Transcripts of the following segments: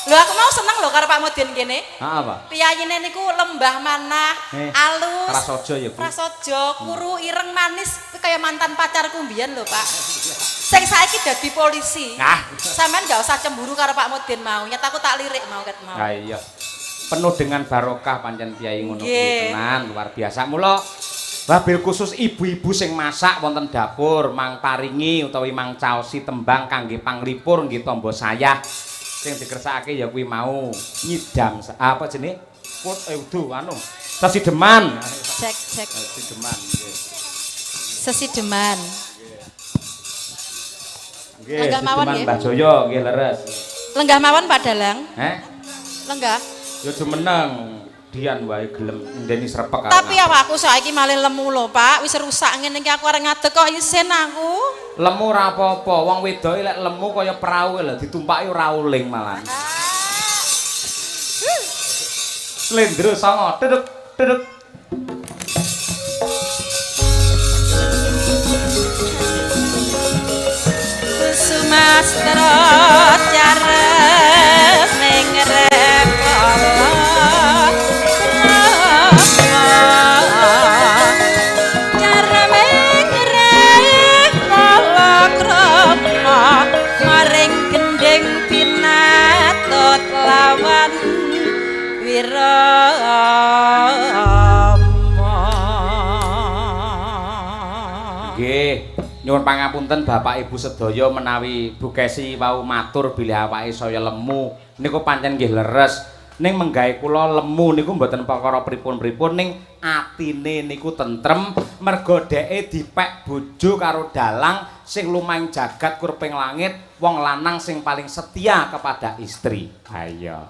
Lho aku mau seneng lho karo Pak Mudin kene. Heeh, Pak. Piyayine niku lembah manah, alus. Prasaja ya, Bu. Prasaja, kuru ireng manis, kuwi kaya mantan pacarku mbiyen lho, Pak. Sing saiki dadi polisi. Nah, sampean gak usah cemburu karo Pak Mudin mau. Nyata aku tak lirik mau ket mau. Ha iya. Penuh dengan barokah pancen piyai ngono kuwi tenan, luar biasa. Mula wabil khusus ibu-ibu sing masak wonten dapur mang paringi utawi mang caosi tembang kangge panglipur nggih tamba sayah. Sing dikersakake ya kuwi mau nyidam apa jenenge? Put udu anu. Sesideman. Cek cek. Sesideman nggih. Sesideman. Nggih, lenggah mawon nggih. Mbah Jaya nggih leres. Lenggah mawon Pak Dalang. Heh? Lenggah. Ya jumeneng. Dian wae gelem ndeni srepek. Tapi awakku saiki malih lemu lho, Pak. Wis rusak ngene iki aku arep ngadeg kok isin aku. Lemu ora apa-apa, wong wedoke lek lemu kaya prau lho, ditumpaki ora uling malah. Slendro songo, duduk duduk. Sumastra careming rekala. Maring gendhing pinatut lawan wirama. Nggih, nyuwun pangapunten Bapak Ibu sedaya menawi Bu Kesi wau matur bilih awake saya lemu niku pancen nggih leres. Ning menggawe kula lemu niku mboten perkara pripun-pripun ning atine niku tentrem mergo dheke dipek bojo karo dalang sing lumahing jagat kurping langit wong lanang sing paling setia kepada istri. Ha iya.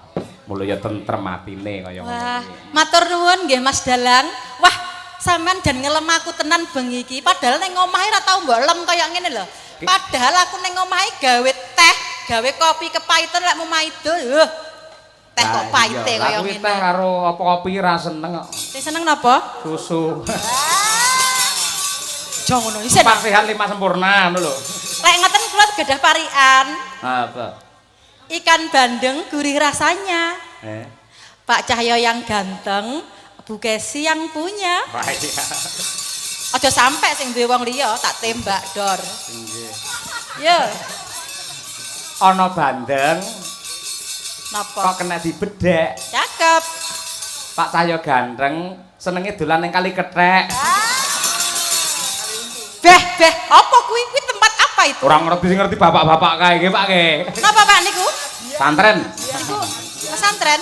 Mula ya tentrem atine kaya ngono. Wah, matur nuwun nggih Mas Dalang. Wah, sampean jan ngelem aku tenan bengi iki. Padahal ning omahe ora tau mbok lem kaya ngene lho. Padahal aku ning omahe gawe teh, gawe kopi kepaiten lek mu maido. Teh kok paite kaya ngene. Teh karo apa kopi ra seneng kok. Sing seneng napa? Susu. Aja ngono isin. 4 sehat 5 sempurna ngono lho. Lek ngoten kula gadah parikan. Apa? Ikan bandeng gurih rasanya. Pak Cahyo yang ganteng, Bu Kesi yang punya. Wah iya. Aja sampe sing duwe wong liya tak tembak dor. Nggih. Yo. Ana bandeng. Napa? Kok kena dibedhek? Cakep. Pak Cahyo ganteng, senenge dolan ning kali kethek. Beh, beh, apa kuwi? Kuwi tempat apa itu? Ora ngerti sing ngerti bapak-bapak kae nggih, Pak nggih. Napa Pak niku? Pesantren. Niku pesantren.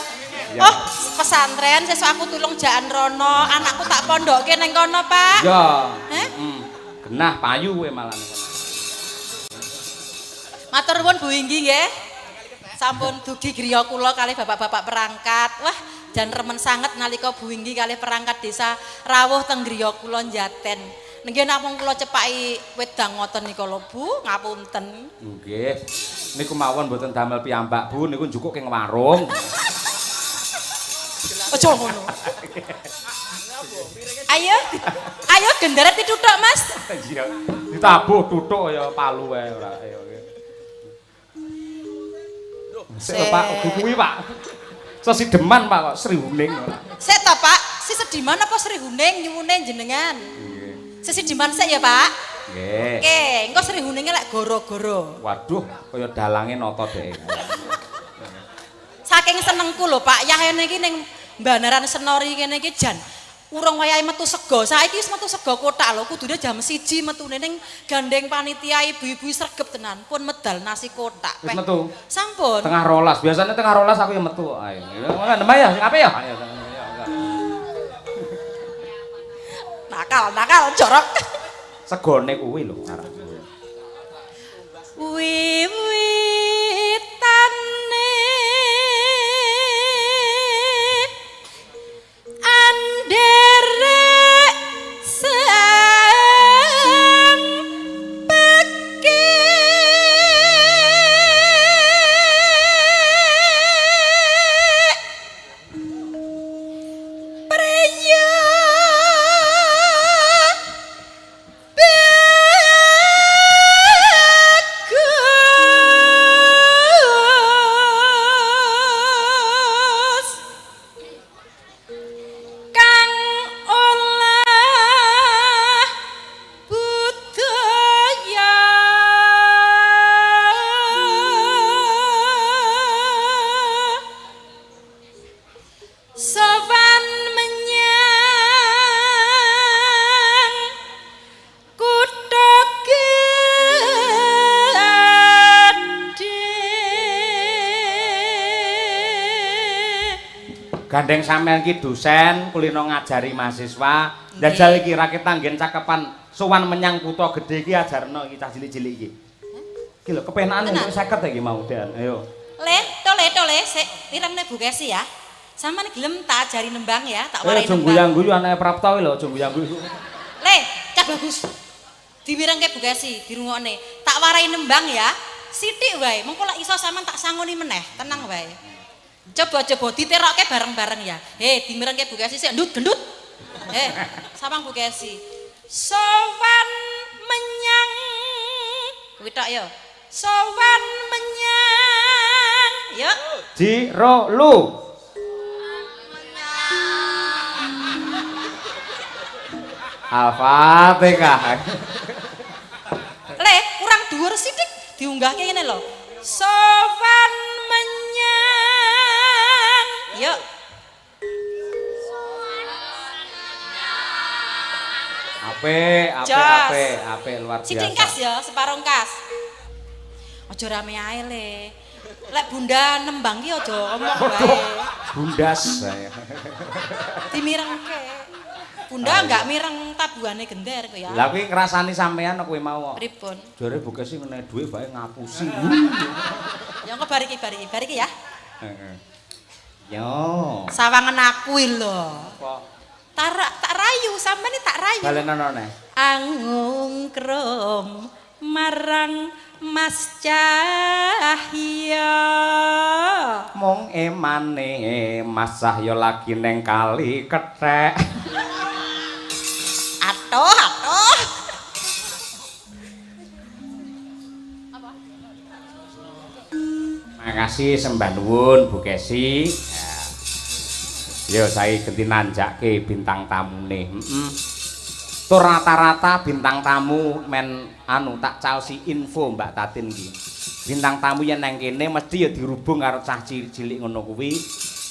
Ya. Oh, pesantren sesuk aku tulung jaan rono, anakku tak pondokke ning kono, Pak. Ya. Heh? Genah payu kowe malah ning kono. Matur nuwun Bu Inggi nggih. Sampun dugi griya kula kalih bapak-bapak perangkat. Wah, jan remen sanget nalika Bu Inggi kalih perangkat desa rawuh teng griya kula Jaten. Nggih namung kula cepaki wedang ngoten nika lho Bu, ngapunten. Nggih. Niku mawon mboten damel piyambak Bu, niku njukuk king warung. Aja ngono. Ayo, ayo genderet dituthuk, Mas. Iya. Ditabuh tuthuk ya palu wae ora. Ayo. Sik lho Pak, kuwi Pak. Sesideman Pak kok Sri Huning ora. Sik ta Pak, si Sediman apa Sri Huning nyuwune jenengan? Nggih. Sesideman sik ya Pak. Nggih. Oke, engko Sri Huninge lek goro-goro. Waduh, kaya dalange nata dhek. Saking senengku lho Pak, yahene iki ning Banaran Senori kene iki jan urung wayahe metu sego. Saiki wis metu sego kotak lho, kudune jam 1 metune ning gandeng panitia ibu-ibu sregep tenan, pun medal nasi kotak. Wis metu. Sampun. 11:30. Biasane 11:30 aku ya metu. Ayo. Ngono ya, sing apik ya. Ayo. Nakal, nakal, jorok. Segone kuwi lho arep. Wiwitane anderek sempeke preya bagus. Gandeng sampean ki dosen, kulino ngajari mahasiswa. Jajal iki rakit anggen cakepan sowan menyang kutha gedhe iki ajarno iki cah cilik-cilik iki. Iki lho kepenakan entuk 50 iki mau, Dan. Ayo. Le, tole tole sik irengne Bu Kesi ya. Sampeyan gelem tak ajari nembang ya, tak warai nembang. Aja guyang-guyu anake Prapto iki lho, aja guyang-guyu. Le, cah bagus. Dimirengke Bu Kesi, dirungokne. Tak warai nembang ya. Sithik wae, mengko lek iso sampean tak sangoni meneh, tenang wae. Coba-coba diterokke bareng-bareng ya. He, dimirengke Bu Kesi sik ndut gendut. He, sawang Bu Kesi. Sowan menyang kuwi tok ya. Sowan menyang. Yuk. Ji ro lu. Al-Fatihah. Le, kurang dhuwur sithik diunggahke ngene lho. Sowan menyang. Yuk. Apik, apik, apik, apik luar biasa. Sithik kas ya, separong kas. Aja rame ae le. Lek bunda nembang ki aja omong wae. Bundas. Dimirengke. Bunda enggak mireng tabuhane gender kok ya. Lah kuwi ngrasani sampean kuwi mau. Pripun? Jare Bu Kesi ngene dhuwit bae ngapusi. Ya engko bar iki bar iki ya. Heeh. Yo. Sawangen aku lho. Apa? Tak rayu, sampean iki tak rayu. Balenono neh. Angungkrum marang Mas Cahya. Mung emane Mas Cahya lagi neng kali kethek. Atoh, atoh. Apa? Makasih sembah nuwun Bu Kesi. Yo saiki genti nanjake bintang tamune. Heeh. Tur rata-rata bintang tamu men anu tak caosi info Mbak Tatin iki. Bintang tamu yen nang kene mesti ya dirubung karo cah cilik-cilik ngono kuwi.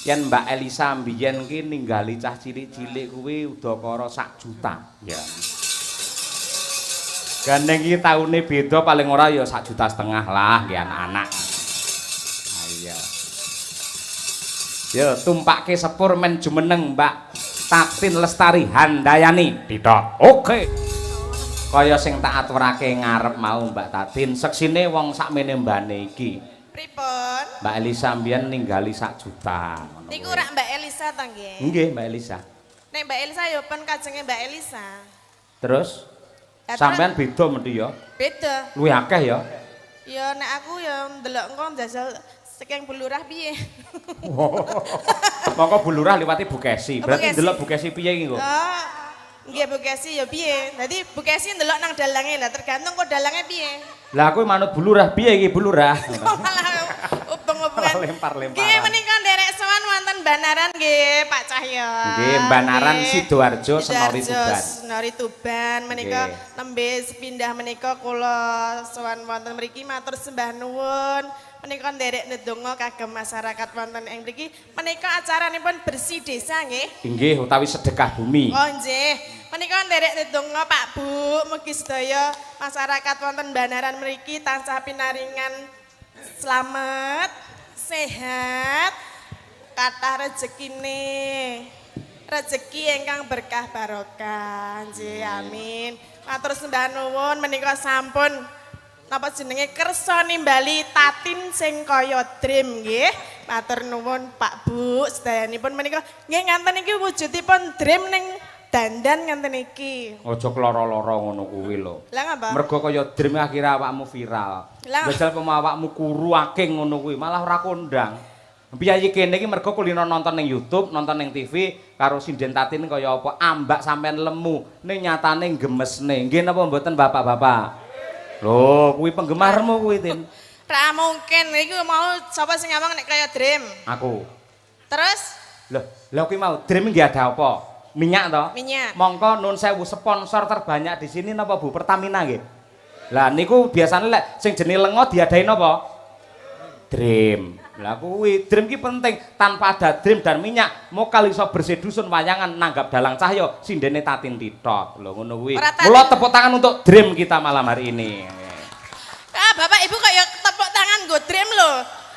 Yen Mbak Elisa mbiyen ki ninggali cah cilik-cilik kuwi udakara 1 juta. Ya. Gandeng iki taune beda paling ora ya 1,5 juta lah nggih anak-anak. Ayo. Yo tumpake sepur men jumeneng Mbak Tatin Lestari Handayani. Didot. Oke. Kaya sing tak aturake ngarep mau Mbak Tatin, seksine wong sakmene mbane iki. Pripun? Mbak Elisa mbiyen ninggali 1 juta. Niku rak Mbak Elisa ta nggih? Nggih, Mbak Elisa. Nek Mbak Elisa ya pen kajenge Mbak Elisa. Terus sampean beda mesti ya? Beda. Luwih akeh ya? Ya nek aku ya ndelok engko njajal saking Bu Lurah piye. Mongko Bu Lurah liwati Bu Kesi. Berarti ndelok Bu Kesi piye iki kok? Oh. Nggih Bu Kesi ya piye? Dadi Bu Kesi ndelok nang dalange lah tergantung kok dalange piye. Lah aku manut Bu Lurah piye iki Bu Lurah? Malah ubeng-ubengan. Lempar-lemparan. Nggih menika nderek sowan wonten Banaran nggih Pak Cahya. Nggih Banaran Sidoarjo Senori Tuban. Senori Tuban menika nembe sepindah menika kula sowan wonten mriki matur sembah nuwun. Menika nderek ndedonga kagem masyarakat wonten ing mriki. Menika acaranipun bersih desa nggih. Nggih utawi sedekah bumi. Oh nggih. Menika nderek ndedonga Pak Bu, mugi sedaya masyarakat wonten Banaran mriki tansah pinaringan slamet, sehat, kathah rezekine. Rezeki ingkang berkah barokah. Nggih, amin. Matur sembah nuwun menika sampun napa jenenge kersa nimbali Tatin sing kaya dream nggih. Matur nuwun Pak Bu sedayanipun menika nggih nganten iki wujudipun dream ning dandan nganten iki. Aja kloro-loro ngono kuwi lho. Lah ngapa? Mergo kaya dream akhire awakmu viral. Jajal pomo awakmu kuru aking ngono kuwi malah ora kondang. Piyayi kene iki mergo kulino nonton ning YouTube, nonton ning TV karo sinden Tatin kaya apa ambak sampean lemu ning nyatane gemesne. Nggih napa mboten bapak-bapak? Lho, kuwi penggemarmu kuwi, Tin. Ra mungkin iku mau sapa sing ngomong nek kaya dream? Aku. Terus? Lho, lha kuwi mau dream nggih ada apa? Minyak to? Minyak. Mongko nun sewu sponsor terbanyak di sini napa Bu? Pertamina nggih. Lah niku biasane lek sing jenenge lenga diadahi napa? Dream. Lah kuwi dream ki penting. Tanpa ada dream dan minyak, mokal iso bersih dusun wayangan nanggap dalang cahya sindene Tatin Titot. Lho ngono kuwi. Mula tepuk tangan untuk dream kita malam hari ini. Ah, Bapak Ibu kok ya tepuk tangan nggo dream lho.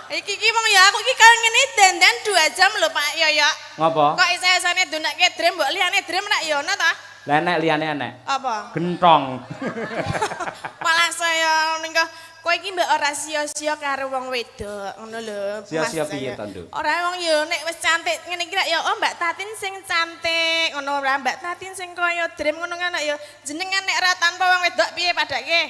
Iki ki wong ya aku iki kaya ngene dandan 2 jam lho Pak Yoyo. Ngopo? Kok isa-isane dunake drum mbok liyane drum rak ya ono ta? Lah enek liyane enek. Apa? Gentong. Malah saya ning kowe iki mbok ora sia-sia karo wong wedok ngono lho. Sia-sia piye to, Nduk? Ora wong ya nek wis cantik ngene iki rak ya oh Mbak Tatin sing cantik ngono ora Mbak Tatin sing kaya drum ngono kan ya jenengan nek ora tanpa wong wedok piye padake?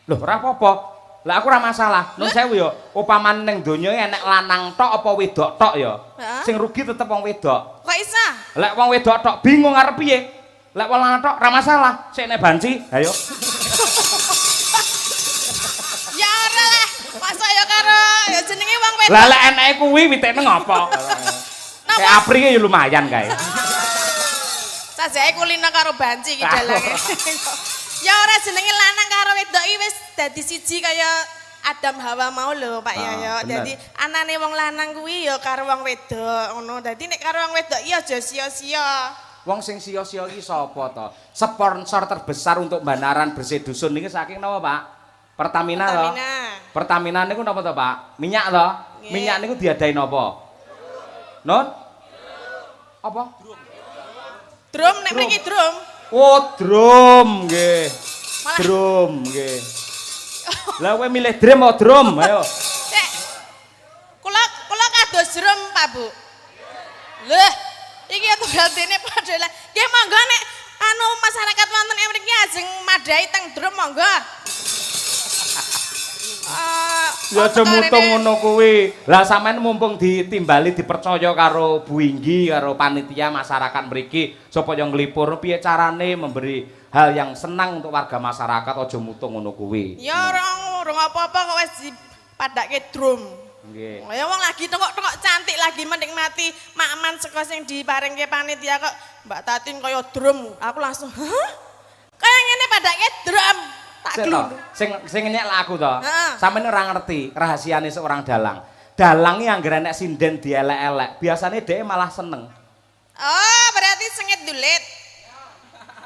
Loh, ora apa-apa. Lah aku ora masalah. Nun sewu ya, upamane ning donya enek lanang tok apa wedok tok ya. Sing rugi tetep wong wedok. Kok isa? Lek wong wedok tok bingung arep piye? Lek wong lanang tok ora masalah. Sik nek banci, ayo. Ya ora lah. Masa ya karo ya jenenge wong wedok. Lah lek eneke kuwi witekne ngopo? Kayak Apri ya lumayan kae. Sajake kulino karo banci iki dalange. Ya ora jenenge lanang karo wedok iki wis dadi siji kaya Adam Hawa mau lho Pak Yoyo. Dadi anane wong lanang kuwi ya karo wong wedok ngono. Dadi nek karo wong wedok iki aja sia-sia. Wong sing sia-sia iki sapa to? Sponsor terbesar untuk Banaran Bersih Dusun niki saking napa, Pak? Pertamina to. Pertamina niku napa to, Pak? Minyak to? Minyak niku diadahi napa? Non? Apa? Drum nek mriki drum. Oh, drum nggih. Drum nggih. Lah kowe milih drum apa drum? Ayo. Nek kula kados drum, Pak Bu. Lho, iki tunggal dene padha lah. Nggih monggo nek anu masyarakat wonten ing mriki ajeng madhahi teng drum monggo. Ya aja mutung ngono kuwi. Lah sampean mumpung ditimbali dipercaya karo Bu Inggi karo panitia masyarakat mriki supaya nglipur piye carane memberi hal yang senang untuk warga masyarakat aja mutung ngono kuwi. Ya ora urung apa-apa kok wis dipadhake drum. Nggih. Ya wong lagi tengok-tengok cantik lagi menikmati makman saka sing diparingke panitia kok Mbak Tatin kaya drum. Aku langsung, "Hah? Kaya ngene padake drum." Tak glundung. Sing ngenyek lah aku to. Sampeyan ora ngerti rahasiane seorang dalang. Dalang iki anggere nek sinden dielek-elek, biasane dhek malah seneng. Oh, berarti sengit dulit.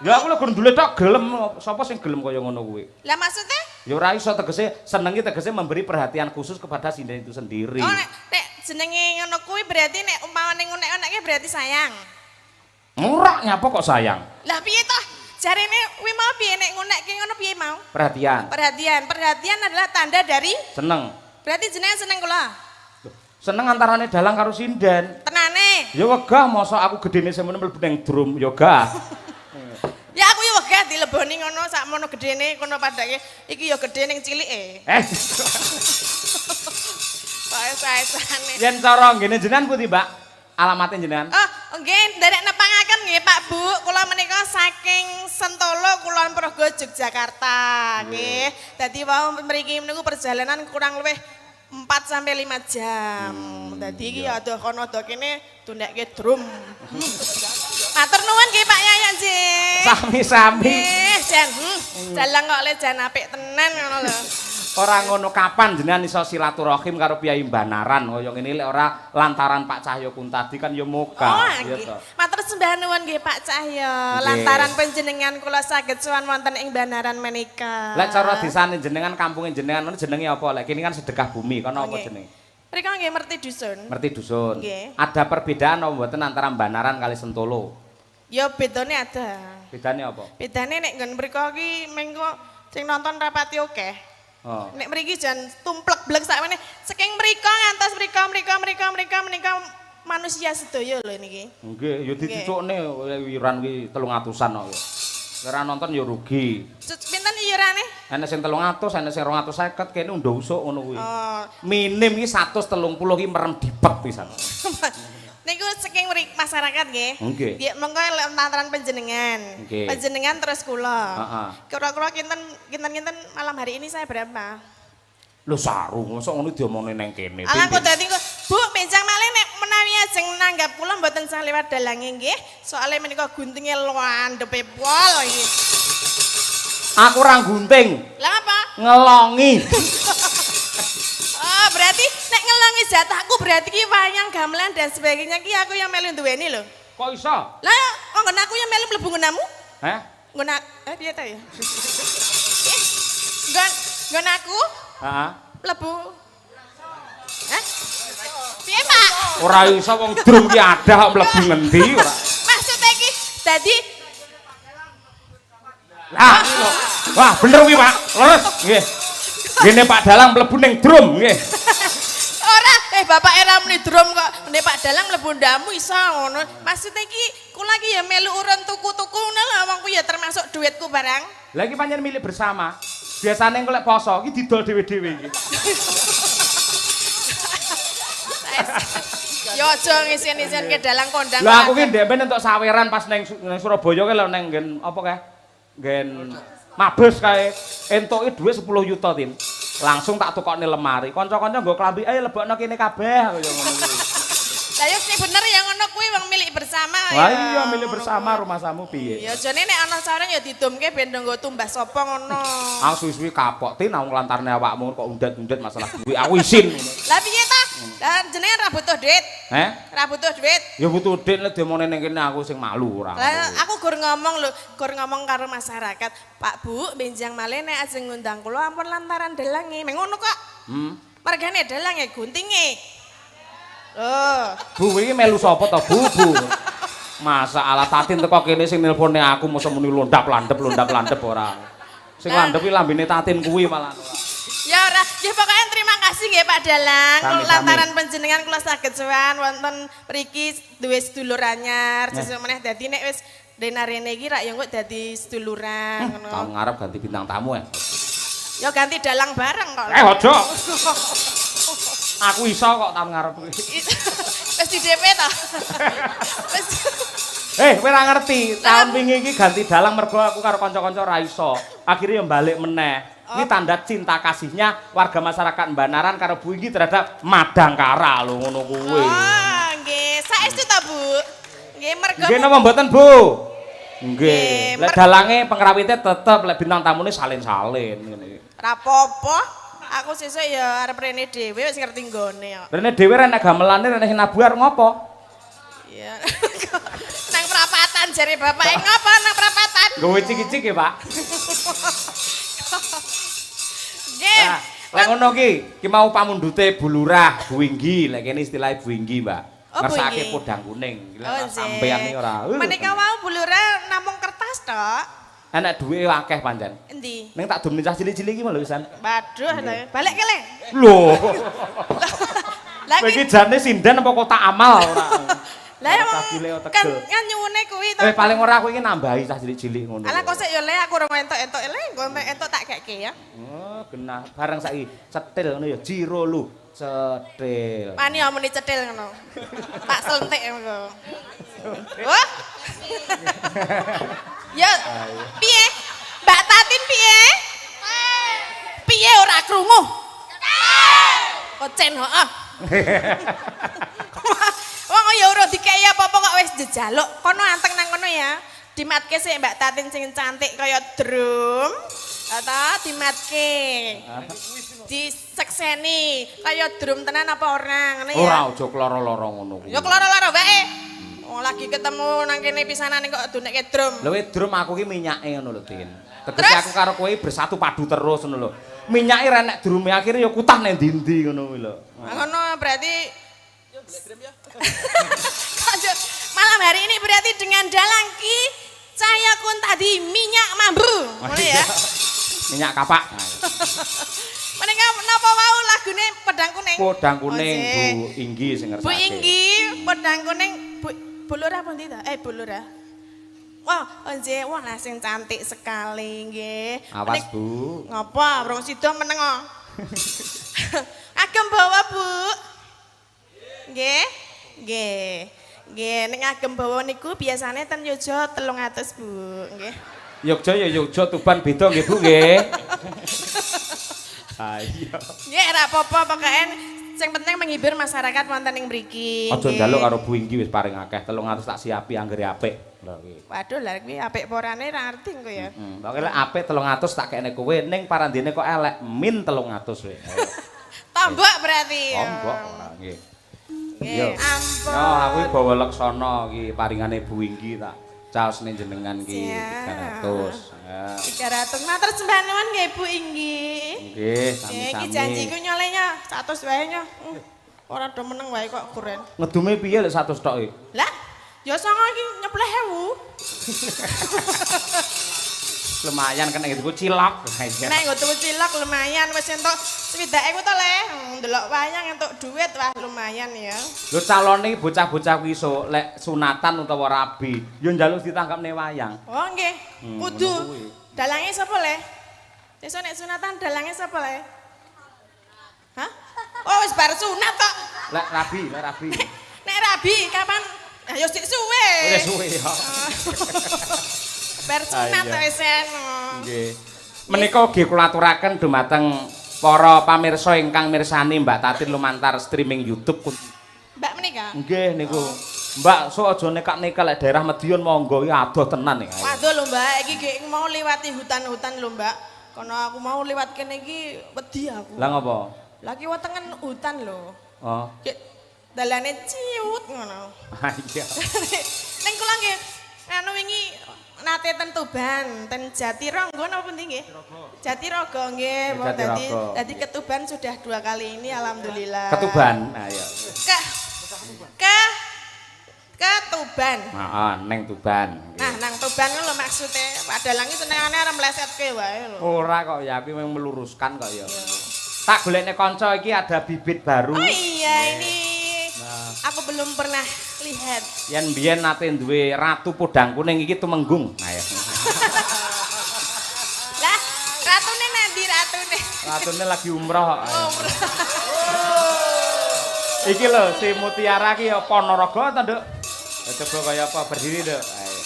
Ya aku lho gur ndulit tok gelem, sapa sing gelem kaya ngono kuwi? Lah maksudnya? Ya ora iso tegese senengi tegese memberi perhatian khusus kepada sinden itu sendiri. Oh nek jenenge ngono kuwi berarti nek umpamane ngunek-unekke berarti sayang. Ora nyapa kok sayang. Lah piye toh? Jarene kuwi mau piye nek ngunekke ngono piye mau? Perhatian. Perhatian. Perhatian adalah tanda dari seneng. Berarti jenengan seneng kula. Seneng antarane dalang karo sinden. Tenane. Ya wegah mosok aku gedene semono mlebu ning drum ya gah. Ya aku ya wegah dileboni ngono sakmono gedene kono padake iki ya gedhe ning cilike. Kok sae-saene. Yen cara nggene jenengan pundi, Mbak? Alamatnya jenengan? Oh, nggih, nderek nepangaken nggih Pak Bu. Kula menika saking Sentolo Kulon Progo Yogyakarta nggih. Dadi wau mriki niku perjalanan kurang luwih 4 sampai 5 jam. Dadi iki ya adoh kono adoh kene tundekke drum. Matur nuwun nggih Pak Yayan nggih. Sami-sami. Nggih, jan. Dalang kok le jan apik tenan ngono lho. Ora ngono kapan jenengan iso silaturahim karo Piyai Banaran kaya ngene lek ora lantaran Pak Cahyo Kuntadi kan ya moga. Oh, nggih. Matur sembah nuwun nggih Pak Cahyo. Lantaran panjenengan kula saged sowan wonten ing Banaran menika. Lek cara desane jenengan kampunge jenengan ngono jenenge apa? Lek kene kan sedekah bumi kono apa jenenge? Mriko nggih Merti Dusun. Merti Dusun. Nggih. Ada perbedaan apa mboten antara Banaran kali Sentolo? Ya bedane ada. Bedane apa? Bedane nek nggon mriko iki mengko sing nonton rapati akeh. Oh. Nek mriki jan tumplek blek sakmene saking mriko ngantos mriko mriko mriko mriko menika manusia sedaya lho niki. Nggih, ya dicucukne iuran kuwi 300-an kok. Ora nonton ya rugi. Pinten iurane? Enek sing 300, enek sing 250, kene undha usuk ngono kuwi. Oh. Minim iki 130 iki merem dipet pisan. Niku saking masyarakat nggih. Nggih. Nggih, monggo lantaran panjenengan. Panjenengan terus kula. Heeh. Kira-kira kinten-kinten malam hari ini saya berapa? Lho saru, mosok ngono diomongne nang kene. Alah kok dadi kok, Bu, benjang malih nek menawi ajeng nanggap kula mboten sah liwat dalange nggih. Soale menika guntinge landhepe pol iki. Aku ora gunting. Lah apa? Ngelongi. Oh, berarti nek ngelongi jatahku berarti ki wayang gamelan dan sebagainya ki aku yang melu duweni lho. Kok iso? Lah, kok nggon aku yang melu mlebu nggonamu? Heh? Nggon piye ta ya? Nggon aku? Heeh. Mlebu. Hah? Ora iso wong drum ki adah kok mlebu ngendi ora. Maksudnya iki dadi lah, wah bener kuwi Pak. Leres nggih. Ngene Pak Dalang mlebu ning drum nggih. Ora, bapak era muni drum kok. Nek Pak Dalang mlebu ndamu iso ngono. Maksudnya iki kula iki ya melu urun tuku-tuku ngono lho wong ku ya termasuk duitku barang. Lah iki pancen milik bersama. Biasane engko lek poso iki didol dhewe-dhewe iki. Ya aja ngisen-isen ke dalang kondang. Lah aku ki ndek ben entuk saweran pas ning Surabaya kae lho ning nggen apa kae? Nggen Mabes kae. Entuke dhuwit 10 yuta, Tin. Langsung tak tukokne lemari. Kanca-kanca nggo klambi, ayo lebokno kene kabeh kaya ngono kuwi. Lah yo sing bener ya ngono kuwi wong milik bersama. Lah iya milik bersama rumahsamu piye? Ya jane nek ana saran ya didumke ben nggo tumbas sapa ngono. Aku suwi-suwi kapok Tin, aku nglantarne awakmu kok undet-undet masalah duit. Aku isin ngono. Lah piye ta? Lah jenengan ra butuh duit. Heh? Ra butuh duit. Ya butuh duit nek demone ning kene aku sing malu ora. Lah aku gur ngomong lho, gur ngomong karo masyarakat. Pak Bu, benjang malih nek ajeng ngundang kula ampun lantaran dalange. Meng ngono kok. Margane dalange guntinge. Oh. Bu iki melu sapa to, Bu? Bu. Masa ala Tatin teko kene sing nelpone aku mosok muni londap-landep ora. Sing landep iki lambene Tatin kuwi malah. Ya ora, nggih pokoke terima kasih nggih Pak Dalang. Lantaran panjenengan kula saged sowan wonten mriki duwe sedulur anyar, sesuk meneh dadi nek wis rene iki rak ya engko dadi seduluran ngono. Tahun ngarep ganti bintang tamu ya. Ya ganti dalang bareng kok. Aja. Aku iso kok tahun ngarep kuwi. Wis di DP ta? Wis. Kowe ora ngerti, tahun wingi iki ganti dalang mergo aku karo kanca-kanca ora iso. Akhire ya balik meneh. Ini tanda cinta kasihnya warga masyarakat Banaran karo Bu Inggi terhadap Madangkara lho ngono kuwi. Oh, nggih. Saestu ta, Bu? Nggih, mergo nggih napa mboten, Bu? Nggih. Lek dalange pengrawite tetep, lek bintang tamune salin-salin ngene. Ora apa-apa. Aku sesuk ya arep rene dhewe wis ngerti nggone kok. Rene dhewe rene gamelane rene sing nabuh arep ngopo? Iya. Nang prapatan jare bapake ngopo nang prapatan? Nggawe cik-cik ya, Pak. Nggih. Lek ngono ki, ki mau pamundhute Bu Lurah, Bu Inggi, lek kene istilahe Bu Inggi, Mbak. Ngersake podang kuning. Lek sampeyan iki ora. Menika wau Bu Lurah namung kertas tok. Enek duwe akeh pancen. Endi? Ning tak dumne cah cilik-cilik iki lho pisan. Waduh, balik ke le. Lho. Lah iki jane sinden apa kotak amal ora? Lah kan nyuwune kuwi to. Paling ora aku iki nambahi cah cilik-cilik ngono. Alah kok sik ya le aku ora entuk-entuk le, engko entuk tak keke ya. Oh, genah bareng saiki cetil ngono ya jiro lu. Cetil. Wani omoni cetil ngono. Tak selentik ngono. Wah. Ya, piye? Mbak Tatin piye? Piye ora krungu? Kocen heeh. Wong ya ora dikeki apa-apa kok wis njejaluk. Kono anteng nang kono ya. Dimatke sik Mbak Tatin sing cantik kaya drum. Ta dimatke. Disekseni kaya drum tenan apa ora ngono ya. Ora aja kloro-loro ngono kuwi. Ya kloro-loro wae. Wong lagi ketemu nang kene pisanan kok dunekke drum. Lho drum aku ki minyake ngono lho, Tin. Tegese aku karo kowe bersatu padu terus ngono lho. Minyake ra nek drume akhire ya kutah nang ndi-ndi ngono kuwi lho. Ngono berarti yo golek drum ya. Malam hari ini berarti dengan dalang Ki Cahya Kuntadi minyak mambu. Ngono ya. Minyak kapak. Menika napa wau lagune Pedang Kuning? Pedang Kuning Bu Inggi sing ngersake. Bu Inggi, Pedang Kuning Bu Lurah pundi ta? Bu Lurah. Wah, nggih, wah lah sing cantik sekali nggih. Awas, Bu. Ngapa? Rong sida meneng kok. Agem bawa, Bu. Nggih. Nggih. Nggih, nek ngagem bawa niku biasane ten Yogya 300, Bu. Nggih. Yogya ya Yogya, Tuban beda nggih, Bu nggih. Ayo. Nggih, ora apa-apa pokoke sing penting menghibur masyarakat wonten ing mriki. Aja njaluk karo Bu Inggi wis paring akeh 300 tak siapi anggere apik. Lho kuwi. Waduh, lha kuwi apik apa orane ora ngerti engko ya. Heeh. Pokoke lek apik 300 tak kekne kowe ning parandene kok elek min 300 kowe. Tombok berarti. Tombok ora nggih. Nggih, ampun. Yo aku iki bawa leksana iki paringane Bu Inggi tak caosne jenengan iki 300. Ya. 300. Matur sembah nuwun nggih Bu Inggi. Nggih, sami-sami. Iki janjiku nyolehnya 100 wae nyo. Ora do meneng wae kok kuren. Ngedume piye lek 100 tok iki? Lah, ya songo iki nyepleh 1000. Lumayan kena tuku cilok. Nek nggo tuku cilok lumayan wis entuk 60.000 to le. Ndelok wayang entuk duit wah lumayan ya. Lho calone bocah-bocah kuwi iso lek sunatan utawa rabi, ya njaluk ditangkapne wayang. Oh nggih. Kudu. Dalange sapa le? Sesuk nek sunatan dalange sapa le? Hah? Oh wis bar sunat tok. Lek rabi, lek rabi. Nek rabi kapan? Ya sik suwe. Wis suwe ya. Bar sunat wis eno. Nggih. Menika ugi kula aturaken dumateng para pamirsa ingkang mirsani Mbak Tatin lumantar streaming YouTube. Mbak menika? Nggih niku. Mbak, sok aja nekak-nekak lek daerah Madiun monggo iki adoh tenan iki. Waduh lho Mbak, iki gek mau liwati hutan-hutan lho Mbak. Kono aku mau liwat kene iki wedi aku. Lah ngopo? Lah ki wetengen hutan lho. Oh. Gek dalane ciut ngono. Ah iya. Ning kula nggih anu wingi nate ten Tuban, ten Jatironggo napa pundi nggih? Jatirogo nggih, dadi ke Tuban sudah 2 kali ini alhamdulillah. Ke Tuban. Nah iya. Ke Tuban. Heeh, neng Tuban. Nah, nang Tuban lho maksude. Pak Dalang iki senengane arep mlesetke wae lho. Ora kok ya, aku memang meluruskan kok ya. Tak golekne kanca iki ada bibit baru. Oh iya ini. Nah. Aku belum pernah lihat. Yen biyen nate duwe Ratu Podang Kuning iki tumenggung. Nah ya. Lah, ratune nanti ratune? Ratune lagi umroh. Umroh. Iki lho si Mutiara iki ya Ponorogo ta, Nduk? Coba kaya apa berdiri, Nduk. Ayo.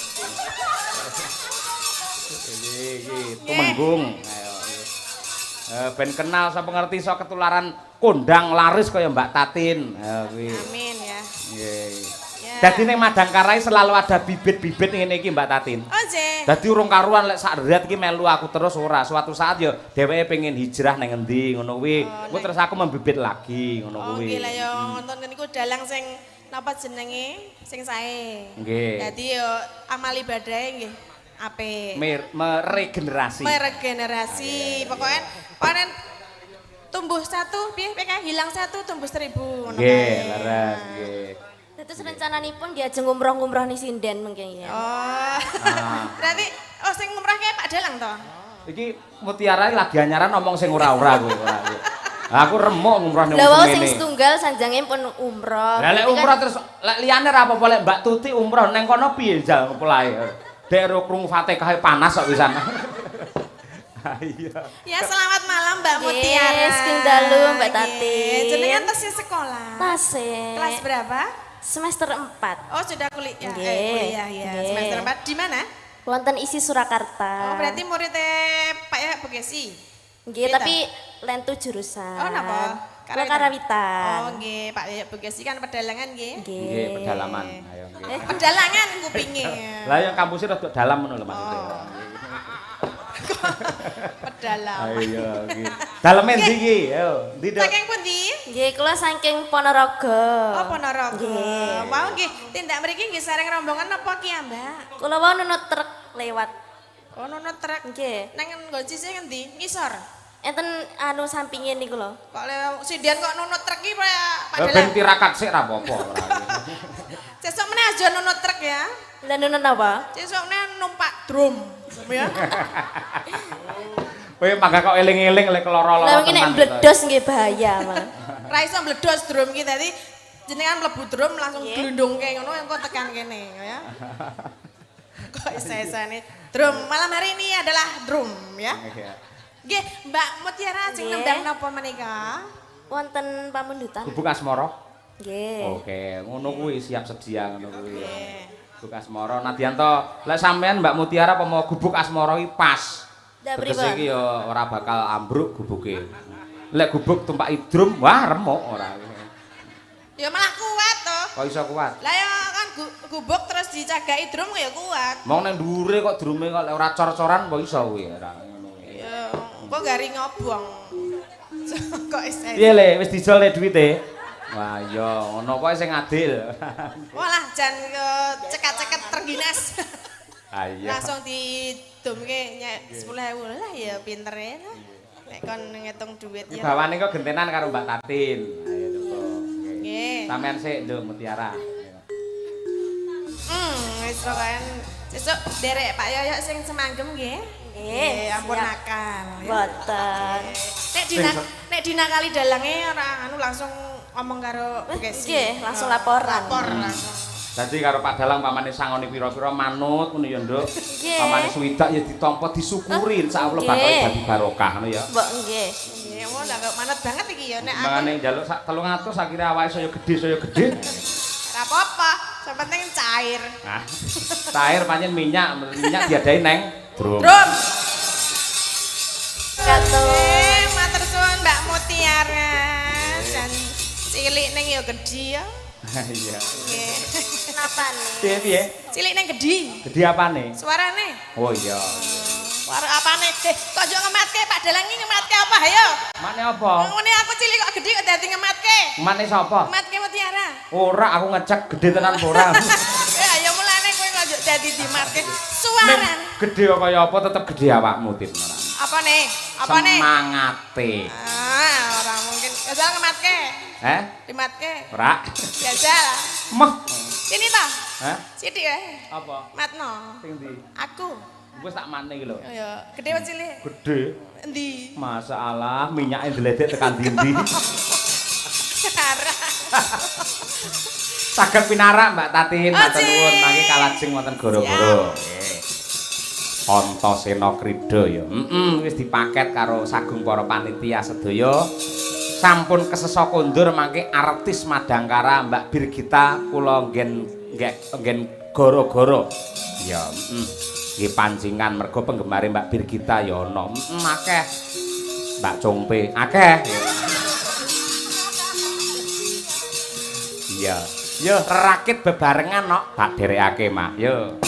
Iki tumenggung. Ayo. Ben kenal sapa ngerti iso ketularan kondang laris kaya Mbak Tatin. Ha kuwi. Amin ya. Nggih. Dadi ning Madangkara selalu ada bibit-bibit ngene iki Mbak Tatin. Oh nggih. Dadi urung karuan lek sak ret iki melu aku terus ora. Suatu saat ya dheweke pengen hijrah nang endi ngono kuwi. Kuwi terus aku membibit lagi ngono kuwi. Oh nggih lah ya nonton niku dalang sing napa jenenge sing sae. Nggih. Dadi ya amal ibadahe nggih apik. Meregenerasi. Meregenerasi. Pokoke panen tumbuh 1 piye PK hilang 1 tumbuh 1000 ngono kae. Nggih, leres nggih. Terus rencananipun diajeng ngumroh-ngumroh ning sinden mungkin ya. Oh. Berarti oh sing ngumrohke Pak Dalang to? Iki Mutiara lagi anyaran ngomong sing ora-ora kuwi ora. Aku remuk ngumroh ning wong ngene. Lah sing setunggal sanjange pun umroh. Lah lek umroh terus lek liyane ora apa-apa lek Mbak Tuti umroh neng kono piye jal polahe. Dek ro krungu Fatihah panas kok pisan. Iya. Ya selamat malam Mbak Mutiara. Sugeng dalu Mbak Tatin. Jenengan tesih sekolah. Tasih. Kelas berapa? Semester 4. Oh sudah kuliah. Kuliah ya. Semester 4 di mana? Wonten ISI Surakarta. Oh berarti muridnya Pak ya Bu Kesi. Nggih, tapi lentu jurusan. Oh napa? Karawitan. Oh nggih, Pak ya Bu Kesi kan pedalangan nggih. Nggih, pedalaman. Ayo nggih. Pedalangan kupinge. Lah yang kampusnya rada dalam ngono lho maksudnya. Pedalaman. Ayo nggih. Daleme ndi iki? Ayo, ndi Dok? Saking pundi? Nggih, kula saking Ponorogo. Oh, Ponorogo. Wau nggih, tindak mriki nggih sareng rombongan napa ki, Mbak? Kula wau nunut truk lewat. Oh, nunut truk. Nggih. Nang nggon sisih ngendi? Ngisor. Enten anu sampinge niku lho. Kok sinden kok nunut truk iki Pak Dalang? Ben tirakat sik ra apa-apa ora. Sesuk meneh aja nunut truk ya. Lah nunut apa? Sesuk meneh numpak drum. Ya. Kowe mangga kok eling-eling lek keloro-loro. Lah wingi nek mbledos nggih bahaya, Mas. Ra iso mbledos drum iki dadi jenengan mlebu drum langsung glundungke ngono engko tekan kene ya. Kok isa-isane drum malam hari ini adalah drum ya. Nggih, Mbak Mutiara sing nembang napa menika? Wonten pamundutan. Gubuk Asmara. Nggih. Oke, ngono kuwi siap sedia ngono kuwi. Gubuk Asmara Nadianto, lek sampean Mbak Mutiara apa mau Gubuk Asmara iki pas. Tegese iki ya ora bakal ambruk gubuke. Lek gubuk tumpaki drum, wah remuk ora. Ya malah kuat to. Kok iso kuat? Lah ya kan gubuk terus dicagaki drum ya kuat. Mong nang dhuwure kok drume kok lek ora cor-coran kok iso kuwi ora ngono. Ya kok gari ngobong. Kok iso. Piye le wis dijol le duwite? Wah iya ngono pokoke sing adil. Walah jan cekat-ceket trengginas. Ah iya. Langsung didumke nyek 10.000 lah ya pinter ya. Nek kon ngitung duit ya. Bawane kok gentenan karo Mbak Tatin. Ayo coba. Oke. Nggih. Sampeyan sik, Nduk Mutiara. Wis pokoke sesuk nderek Pak Yoyok sing semanggem nggih. Nggih, ampun siap. nakal. Mboten. Nek dinakali dalange ora anu langsung ngomong karo Bu Kesi. Nggih, langsung laporan. Lapor langsung. Dadi karo Pak Dalang pamane sangoni pira-pira manut ngono ya, Nduk. Nggih. Pamane swidak ya ditampa disyukuri insyaallah bakal Nggih. dadi barokah ngono ya. Mbok nggih. Nggih, wah lah kok manut banget iki ya nek aku. Mangane njaluk sak 300 akhire awake saya gedhe saya gedhe. Ora apa-apa, sing penting cair. Nah, cair pancen minyak, minyak diadahi neng drum. Drum. Katur. Matur suwun Mbak Mutiara. Jan cilik ning ya gedhi ya. Iya. Nggih. Napa nih? Piye piye? Cilik ning gedhi. Gedhe apane? Suarane. Oh iya. Suara apane? Kok njuk ngematke Pak Dalang iki ngematke apa ayo? Mane apa? Ngene aku cilik kok gedhi kok dadi ngematke. Mane sapa? Ngematke Mutiara. Ora aku ngecek gedhe tenan apa ora. Ayo mulane kowe kok njuk dadi dimatke. Ning Suarane. gedhe kok kaya apa tetep gedhe awakmu Tin ora. Apa nih? Apa nih? Semangate. Ah, ora mungkin. Jajal ngematke. Heh? Dimatke. Ora. Jajal. Meh. Sini ta. Hah? Sithik ae. Apa? Matno. Sing ndi? Aku. Wis tak matne iki lho. Ya, gedhe apa cilik? Gedhe. Endi? Masalah minyake ndledek tekan ndi-ndi. Arah. Saged pinarak Mbak Tatin, matur Oji. nuwun mangke kalajeng wonten goro-goro. Nggih. Antasena Krida ya. Heeh, wis dipaket karo sagung para panitia sedaya. Sampun kesesa kondur mangke artis Madangkara Mbak Birgita kula nggen nggen goro-goro. Ya, heeh. Nggih pancingan mergo penggemare Mbak Birgita ya ana. Heeh, akeh. Mbak Congpe akeh. Iya. Yo rakit bebarengan nok, tak derekake, Mak. Yo.